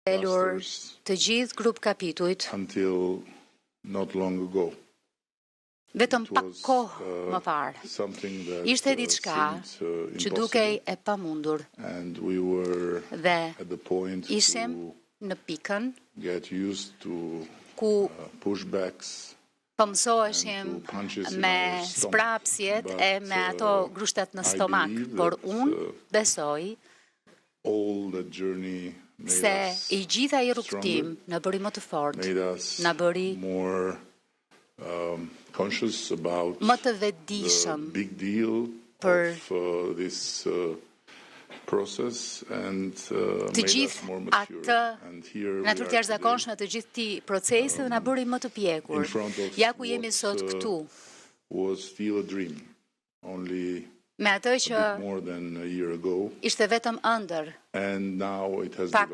Çelur të gjithë grup kapitujt vetëm pak kohë më parë. Ishte diçka që dukej e pamundur dhe ishim në pikën ku po mësoheshim me sprapsjet e me ato grushtet në stomak, por unë besoj se i gjithë ai rrugëtim na bëri më të fortë, na bëri më të vetëdijshëm për të gjithë atë natyrë të jashtëzakonshme të gjithë këtij procesi dhe na bëri më të pjekur. Ja ku jemi sot këtu. Me atë që ishte vetëm ëndërr, pak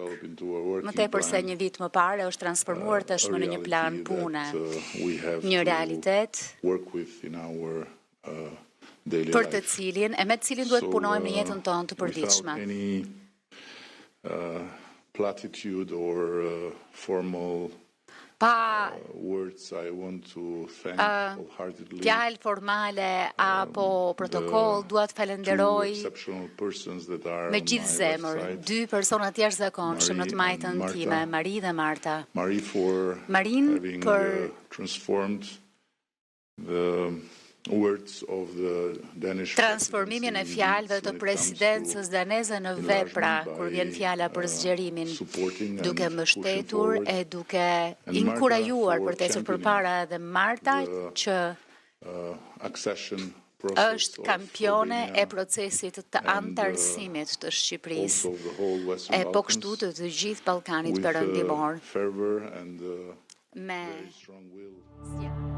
më tepër se një vit më parë është transformuar tashmë në një plan pune, një realitet për të cilin e me të cilin duhet të punojmë në jetën tonë të përditshme. Pa fjalë formale apo protokoll, dua të falenderoj me gjithë zemër dy persona të jashtëzakonshëm në të majtën time, Marie dhe Marta. Marinë për transformimin e fjalëve të presidencës daneze në vepra kur vjen fjala për zgjerimin, duke mbështetur e duke inkurajuar për të ecur përpara edhe Marta që është kampione e procesit të anëtarësimit të Shqipërisë e po kështu të të gjithë Ballkanit Perëndimor me zjarr.